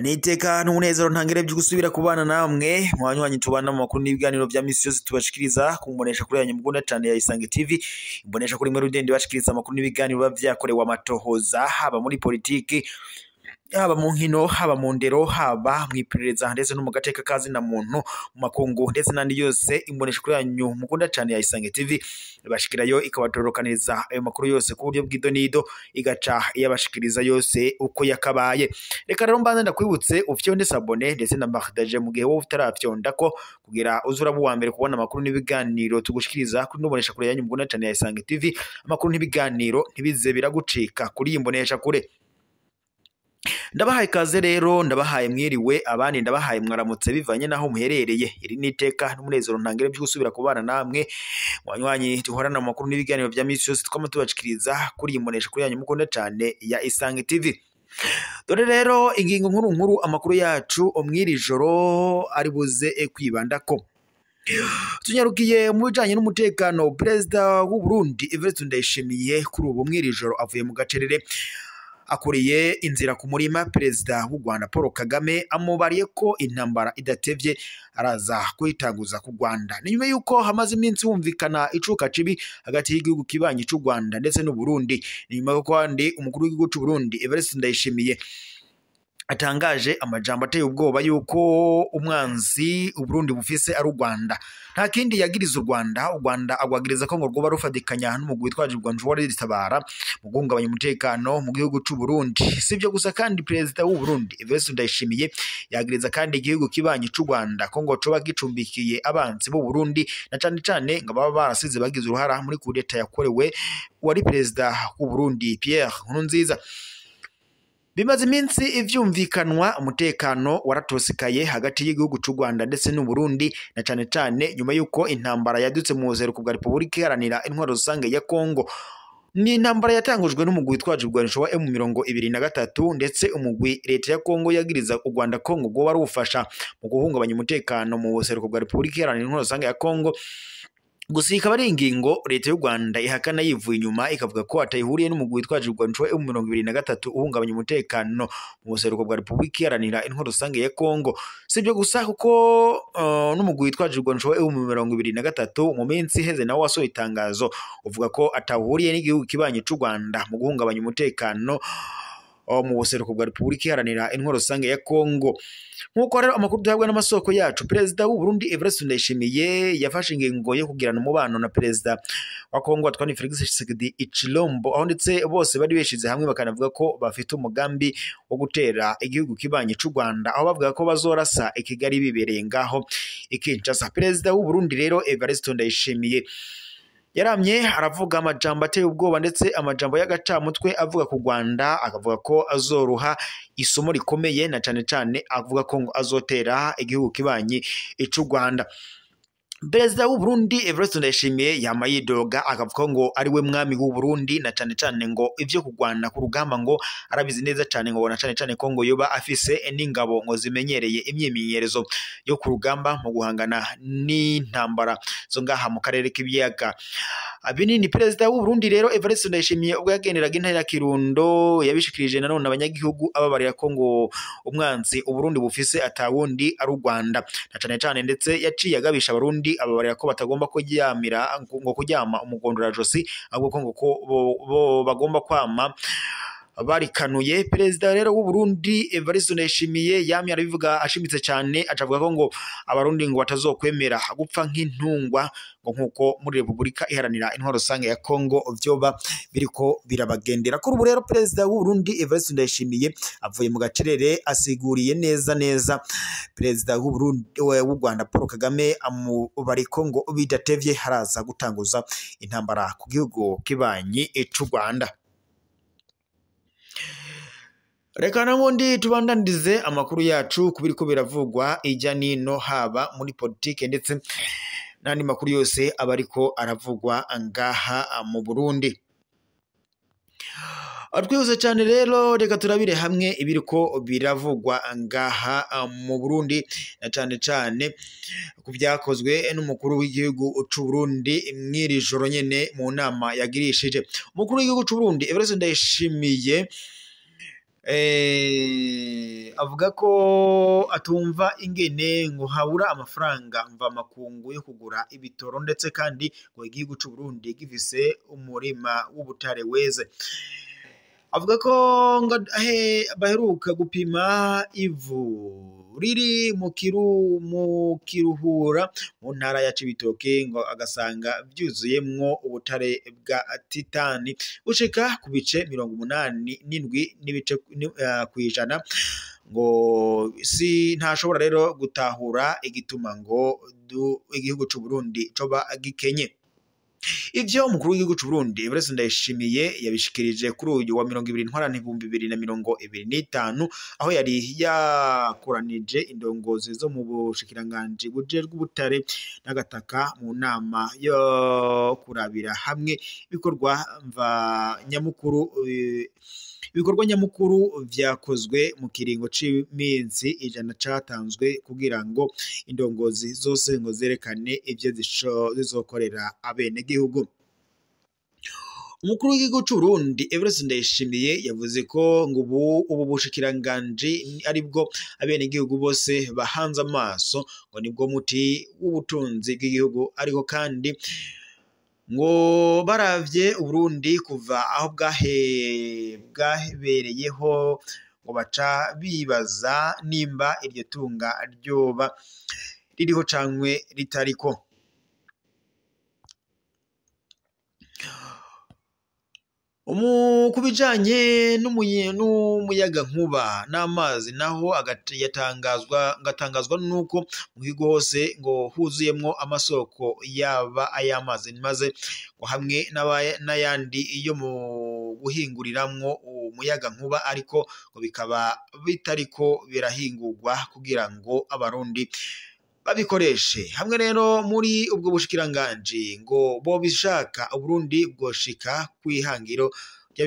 Niteka n'umunezero ntangere byo gusubira kubana namwe mwanywanyi tubana mu makuru n'ibiganiro vya misi yose tubashikiriza kumbonesha kuri yanyu mugunda cyane ya Isange TV, imbonesha kuri mwe rudende bashikiriza amakuru n'ibiganiro vyakorewe amatohoza, haba muri politiki, haba mu nkino, haba mu ndero, haba mw'iperereza ndetse no mu gateka kazi na muntu mu makungu ndetse n'andi yose. Imbonesha kuri yanyu mukunda cyane ya Isange TV ibashikirayo ikabatorokaniriza ayo makuru yose ku buryo bw'idonido, igaca iyabashikiriza yose uko yakabaye. Reka rero mbanze ndakwibutse ufyonde s'abonner ndetse na partage mu gihe wowe utarafyonda ko, kugira uzura buwa mbere kubona amakuru n'ibiganiro tugushikiriza kuri imbonesha kure yanyu mukunda cyane ya Isange TV. Amakuru n'ibiganiro ntibize biragucika kuri imbonesha kure. Ndabahaye ikaze rero, ndabahaye mwiriwe, abandi ndabahaye mwaramutse bivanye naho muherereye. Iri niteka n'umunezero ntangere byo gusubira kubana namwe mwanywanyi duhorana mu makuru n'ibiganiro vya misi yose twama tubashikiriza kuri imbonesha kuri yanyu mukunda cyane ya Isange TV. Dore rero ingingo nkuru nkuru amakuru yacu omwiri joro ari buze kwibandako. Tunyarukiye mu bijanye n'umutekano, Perezida w'u Burundi Evariste Ndayishimiye kuri ubu mwiri joro avuye mu gacerere akuriye inzira ku murima. Perezida w'u Rwanda Paul Kagame amubariye ko intambara idatevye araza kuyitanguza ku Rwanda. Ni nyuma yuko hamaze iminsi humvikana icuka cibi hagati y'igihugu kibanyi c'u Rwanda ndetse n'u Burundi. Ni nyuma yuko kandi umukuru w'igihugu c'u Burundi Evariste Ndayishimiye atangaje amajambo ateye ubwoba yuko umwanzi Uburundi bufise ari u Rwanda. Nta kindi yagiriza u Rwanda, u Rwanda agwagiriza ko ngo rwoba rufadikanya n'umugwi witwaje urwanjwa ritabara mu guhungabanya umutekano mu gihugu c'u Burundi. Sivyo gusa kandi Perezida w'u Burundi Evariste Ndayishimiye yagiriza kandi igihugu kibanyi c'u Rwanda ko ngo coba gicumbikiye abanzi b'u Burundi, na cane cane ngo baba barasize bagize uruhara muri kudeta yakorewe wari Perezida w'u Burundi Pierre Nkurunziza. Bimaze iminsi ivyumvikanwa umutekano waratosekaye hagati y'igihugu c'u Rwanda ndetse n'u Burundi, na cane cane nyuma yuko intambara yadutse mu buseruko bwa Repubulika Iharanira Intwaro Rusange ya Kongo. Ni intambara yatangujwe n'umugwi witwaje urwanisho wa M23 ndetse umugwi leta ya Kongo yagiriza u Rwanda Kongo gwoba rufasha mu guhungabanya umutekano mu buseruko bwa Repubulika Iharanira Intwaro Rusange ya Kongo. Gusa ikaba ari ingingo leta y'u Rwanda ihakana yivuye inyuma, ikavuga ko atayihuriye n'umugwi witwaje urwanisho wa M23 uhungabanya umutekano mu buseruko bwa Repubulika Iharanira Intwaro Rusange ya Kongo. Sibyo gusa kuko n'umugwi witwaje urwanisho wa M23 mu minsi iheze nawo wasohoye itangazo uvuga ko atahuriye n'igihugu kibanyi c'u Rwanda mu guhungabanya umutekano mu buseruko bwa Repubulika Iharanira Intwaro Rusange ya Kongo. Nkuko rero amakuru duhabwa n'amasoko yacu, Perezida w'u Burundi Evariste Ndayishimiye yafashe ingingo yo kugirana umubano na Perezida wa Kongo Antoine Felix Tshisekedi Tshilombo, aho ndetse bose bari beshize hamwe bakanavuga ko bafite umugambi wo gutera igihugu kibanyi c'u Rwanda, aho bavuga ko bazorasa i Kigali bibereye ngaho i Kinshasa. Perezida w'u Burundi rero Evariste Ndayishimiye yaramye aravuga amajambo ateye ubwoba ndetse amajambo y'agacamutwe avuga ku Rwanda, akavuga ko azoruha isomo rikomeye, na cane cane avuga ko ngo azotera igihugu kibanyi c'u Rwanda. Perezida w'u Burundi Evariste Ndayishimiye yama yidoga akavuga ngo ari we mwami w'u Burundi, na cane cane ngo ivyo kugwana ku rugamba ngo arabizi neza cane, ngo na cane cane ko ngo yoba afise n'ingabo ngo zimenyereye imyimenyerezo yo ku rugamba mu guhangana n'intambara zo ngaha mu karere k'ibiyaga binini. Perezida w'u Burundi rero Evariste Ndayishimiye ubwo yagenderaga intara ya Kirundo yabishikirije nanone abanyagihugu ababarira ko ngo umwanzi u Burundi bufise atawundi ari u Rwanda, na cane cane ndetse yaciye agabisha abarundi ababarira ko batagomba kuryamira ngo kuryama umugondora josi, ahubwo ko ngo ko bagomba kwama barikanuye. Perezida rero w'u Burundi Evariste Ndayishimiye yamye arabivuga ashimitse cyane, acavuga ko ngo abarundi ngo batazokwemera gupfa nk'intungwa, ngo nkuko muri Repubulika Iharanira Intwaro Rusange ya Kongo vyoba biriko birabagendera. Kuri ubu rero Perezida w'u Burundi Evariste Ndayishimiye avuye mu gacerere asiguriye neza neza Perezida w'u Burundi w'u Rwanda Paul Kagame amubariko ngo bidatevye haraza gutanguza intambara ku gihugu kibanyi c'u Rwanda. Reka nabundi tubandanize amakuru yacu kubiriko biravugwa ijya nino, haba muri politike ndetse n'andi makuru yose abariko aravugwa ngaha mu Burundi. Twihuse cyane rero, reka turabire hamwe ibiriko biravugwa ngaha mu Burundi, na cane cane ku vyakozwe n'umukuru w'igihugu c'u Burundi mw'iri joro nyene mu nama yagirishije. Umukuru w'igihugu c'u Burundi Evariste Ndayishimiye avuga ko atumva ingene ngo habura amafaranga mvamakungu yo kugura ibitoro, ndetse kandi ngo igihugu c'u Burundi gifise umurima w'ubutare weze. Avuga ko ngo baheruka gupima ivu riri mu Kiruhura mu ntara ya Cibitoke, ngo agasanga vyuzuyemwo ubutare bwa titani bushika ku bice 87 n'ibice kw'ijana. Ngo si ntashobora rero gutahura igituma ngo igihugu c'u Burundi coba gikenye. Ivyo umukuru w'igihugu c'u Burundi Evariste Ndayishimiye yabishikirije kuri uyu wa 20 Ntwarante 2025, aho yari yakoranije indongozi zo mu bushikiranganji bujejwe ubutare n'agataka mu nama yo kurabira hamwe ibikorwa nyamukuru vyakozwe mu kiringo c'iminsi 100 catanzwe kugira ngo indongozi zose ngo zerekane ivyo zizokorera abenegihugu. Umukuru w'igihugu c'u Burundi Evariste Ndayishimiye yavuze ko ngo ubu bushikiranganji aribwo abenegihugu bose bahanze amaso, ngo nibwo muti w'ubutunzi bw'igihugu, ariko kandi ngo baravye Uburundi kuva aho bwahebereyeho ngo baca bibaza nimba iryo tunga ryoba ririho cankwe ritariko. Ku bijanye n'umuyagankuba n'amazi naho agatangazwa nuko mu gihugu hose ngo huzuyemwo amasoko yaba ay'amazi, maze ngo hamwe n'ayandi yo mu guhinguriramwo umuyagankuba, ariko ngo bikaba bitariko birahingurwa kugira ngo abarundi babikoreshe. Hamwe rero muri ubwo bushikiranganji ngo bobishaka Uburundi bwoshika kw'ihangiro rya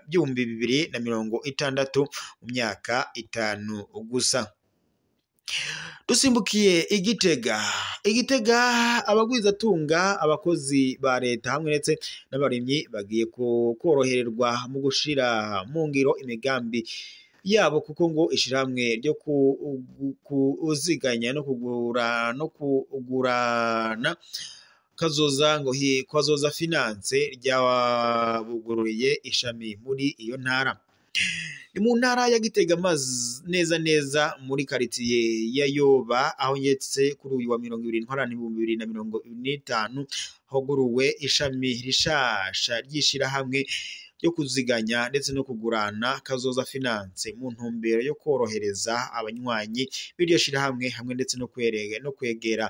2060 mu myaka 5 gusa. Dusimbukiye Igitega. Igitega abagwizatunga, abakozi ba leta hamwe ndetse n'abarimyi bagiye korohererwa mu gushira mu ngiro imigambi yabo, kuko ngo ishirahamwe ryo kuziganya no kugura no kugurana Kazoza ngo Kazoza Finance ryabugururiye ishami muri iyo ntara. Ni mu ntara ya Gitega neza neza muri karitiye ya Yoba, aho ndetse kuri uyu wa 20 Ntwarante 2025 huguruwe ishami rishasha ry'ishirahamwe ryo kuziganya ndetse no kugurana Kazoza Finance, mu ntumbero yo korohereza abanywanyi b'iryo shirahamwe hamwe ndetse no kwegera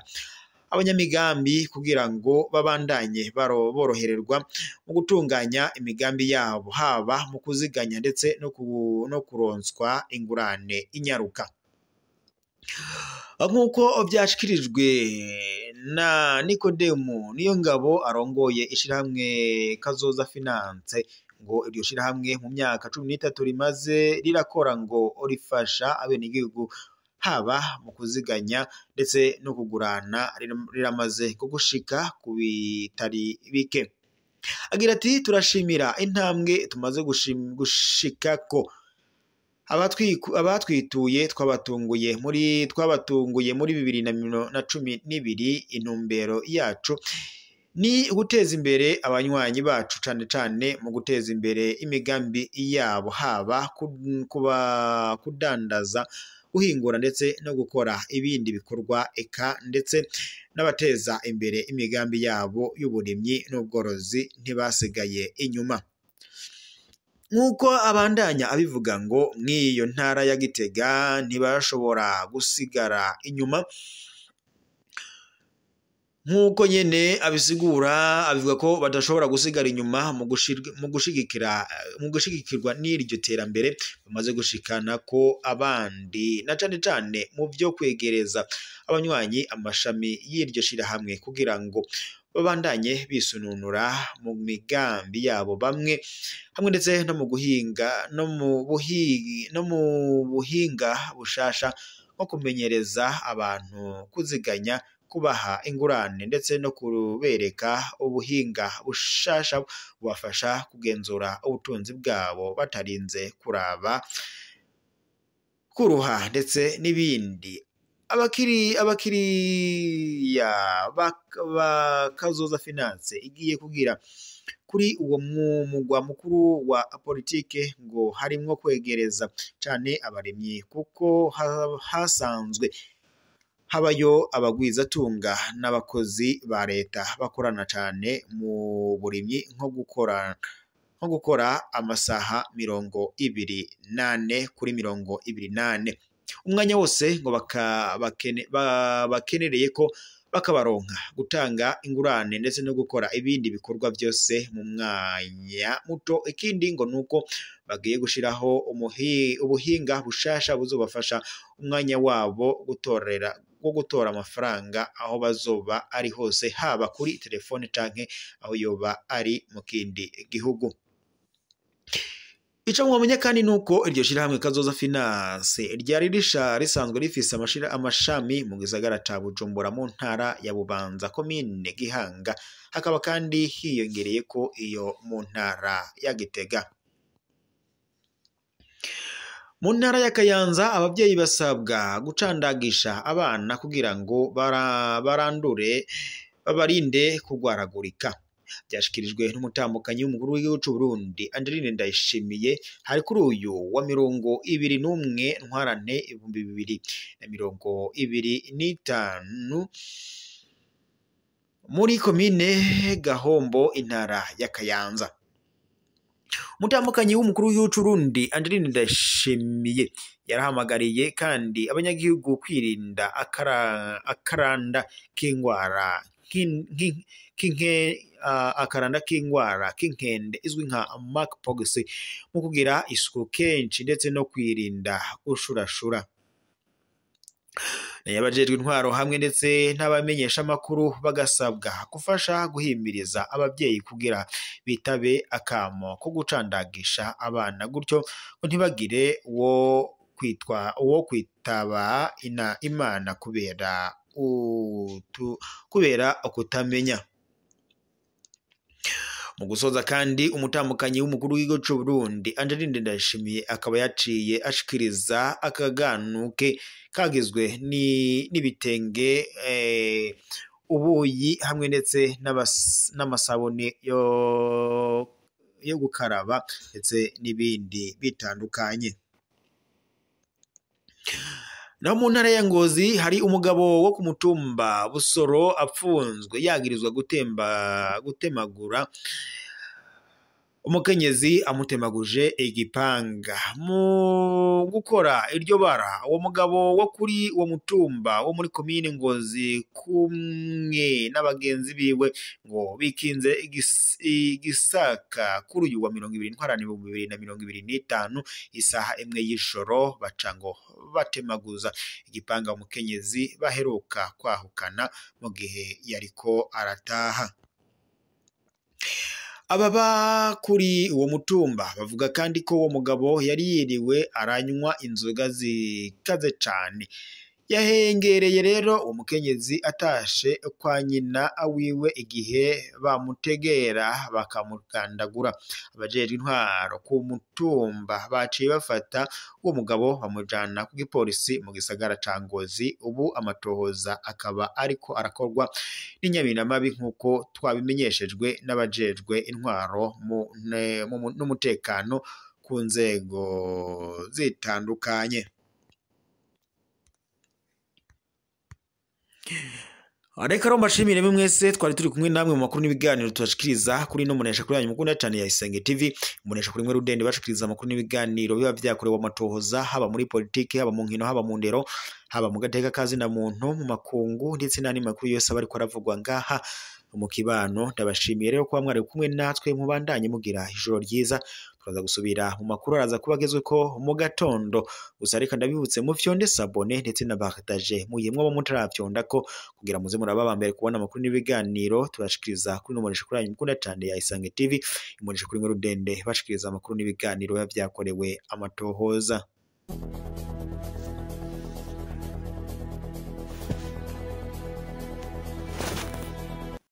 abanyamigambi kugira ngo babandanye borohererwa mu gutunganya imigambi yabo, haba mu kuziganya ndetse no kuronswa ingurane inyaruka. Nk'uko vyashikirijwe na Nikodemu Niyongabo arongoye ishirahamwe Kazoza Finance, ngo iryo shirahamwe mu myaka 13 rimaze rirakora ngo rifasha abenegihugu haba mu kuziganya ndetse no kugurana, riramaze gushika ku bitari bike. Agira ati turashimira intambwe tumaze gushikako, abatwituye twabatunguye muri 2012. Intumbero yacu ni guteza imbere abanywanyi bacu, cane cane mu guteza imbere imigambi yabo, haba kudandaza, guhingura ndetse no gukora ibindi bikorwa, eka ndetse n'abateza imbere imigambi yabo y'uburimyi n'ubworozi ntibasigaye inyuma. Nk'uko abandanya abivuga ngo mw'iyo ntara ya Gitega ntibashobora gusigara inyuma. Nk'uko nyene abisigura, abivuga ko badashobora gusigara inyuma mu gushigikirwa n'iryo terambere bamaze gushikana ko abandi, na cane cane mu vyo kwegereza abanywanyi amashami y'iryo shirahamwe kugira ngo babandanye bisununura mu migambi yabo bamwe hamwe, ndetse no mu guhinga no mu buhinga bushasha nko kumenyereza abantu kuziganya, kubaha ingurane, ndetse no kubereka ubuhinga bushasha bubafasha kugenzura ubutunzi bwabo batarinze kuraba kuruha ndetse n'ibindi. Abakiriya ba Kazoza Finance igiye kugira kuri uwo mugwa mukuru wa politike ngo harimwo kwegereza cane abaremyi, kuko hasanzwe habayo abagwizatunga n'abakozi ba leta bakorana cane mu burimyi, nko gukora amasaha 24 kuri 24 umwanya wose, ngo bakenereye ko bakabaronka gutanga ingurane ndetse no gukora ibindi bikorwa byose mu mwanya muto. Ikindi ngo nuko bagiye gushiraho ubuhinga bushasha buzobafasha umwanya wabo gutorera wo gutora amafaranga aho bazoba ari hose, haba kuri telefone canke aho yoba ari mu kindi gihugu. Ico mwomenya kandi nuko iryo shirahamwe Kazoza Finance ryari risanzwe rifise amashami mu gisagara ca Bujumbura mu ntara ya Bubanza, komine Gihanga, hakaba kandi hiyongereye ko iyo mu ntara ya Gitega. Mu ntara ya Kayanza abavyeyi basabwa gucandagisha abana kugira ngo barandure babarinde kugwaragurika. Byashikirijwe n'umutambukanyi w'umukuru w'igihugu c'u Burundi Angeline Ndayishimiye, hari kuri uyu wa 21 Ntwarante 2025 muri komine Gahombo, intara ya Kayanza. Umutambukanyi w'umukuru w'igihugu c'u Burundi Angeline Ndayishimiye yarahamagariye kandi abanyagihugu kwirinda akaranda k'ingwara akaranda k'ingwara k'inkende izwi nka monkeypox mu kugira isuku kenshi ndetse no kwirinda gushurashura. Abajejwe intwaro hamwe ndetse n'abamenyesha amakuru bagasabwa gufasha guhimiriza ababyeyi kugira bitabe akamo ko gucandagisha abana, gutyo ngo ntibagire uwo kwitaba Imana kubera ukutamenya. Mu gusoza kandi umutambukanyi w'umukuru w'igihugu c'u Burundi Angeline Ndayishimiye akaba yaciye ashikiriza akaganuke kagizwe n'ibitenge, ubuyi hamwe ndetse n'amasabune yo gukaraba ndetse n'ibindi bitandukanye. Naho mu ntara ya Ngozi hari umugabo wo ku mutumba Busoro apfunzwe yagirizwa gutemagura umukenyezi amutemaguje igipanga. Mu gukora iryo bara, uwo mugabo wo kuri uwo mutumba wo muri komine Ngozi kumwe n'abagenzi biwe ngo bikinze igisaka kuri uyu wa 20 Ntwarante 2025 isaha imwe y'ijoro, baca ngo batemaguza igipanga umukenyezi baheruka kwahukana mu gihe yariko arataha. Ababa kuri uwo mutumba bavuga kandi ko uwo mugabo yari yiriwe aranywa inzoga zikaze cane. Yahengereye rero uwo mukenyezi atashe kwa nyina wiwe igihe bamutegera bakamukandagura. Abajejwe intwaro ku mutumba baciye bafata uwo mugabo bamujana ku gipolisi mu gisagara ca Ngozi. Ubu amatohoza akaba ariko arakorwa n'inyamiramabi nk'uko twabimenyeshejwe n'abajejwe intwaro n'umutekano ku nzego zitandukanye. Reka rero mbashimire mwese twari turi kumwe namwe mu makuru n'ibiganiro tubashikiriza kuri ino mbonesha kuri yanyu mukunda cyane ya Isange TV, mbonesha kuri mwe rudende bashikiriza amakuru n'ibiganiro biba vyakorewe amatohoza, haba muri politiki, haba mu nkino, haba mu ndero, haba mu gateka kazi na muntu, mu makungu ndetse n'andi makuru yose aba ariko aravugwa ngaha mu kibano. Ndabashimiye rero kuba mwari kumwe natwe, mubandanye mugira ijoro ryiza. Turaza gusubira mu makuru araza kuba agezweko mu gatondo. Gusa reka ndabibutse mufyonde s'abonner ndetse na partage mugihe mwaba mutaravyonda ko, kugira muze muraba aba mbere kubona amakuru n'ibiganiro tubashikiriza kuri ino mbonesha kuri yanyu mukunda cyane ya Isange TV, imbonesha kuri mwe rudende bashikiriza amakuru n'ibiganiro biba vyakorewe amatohoza.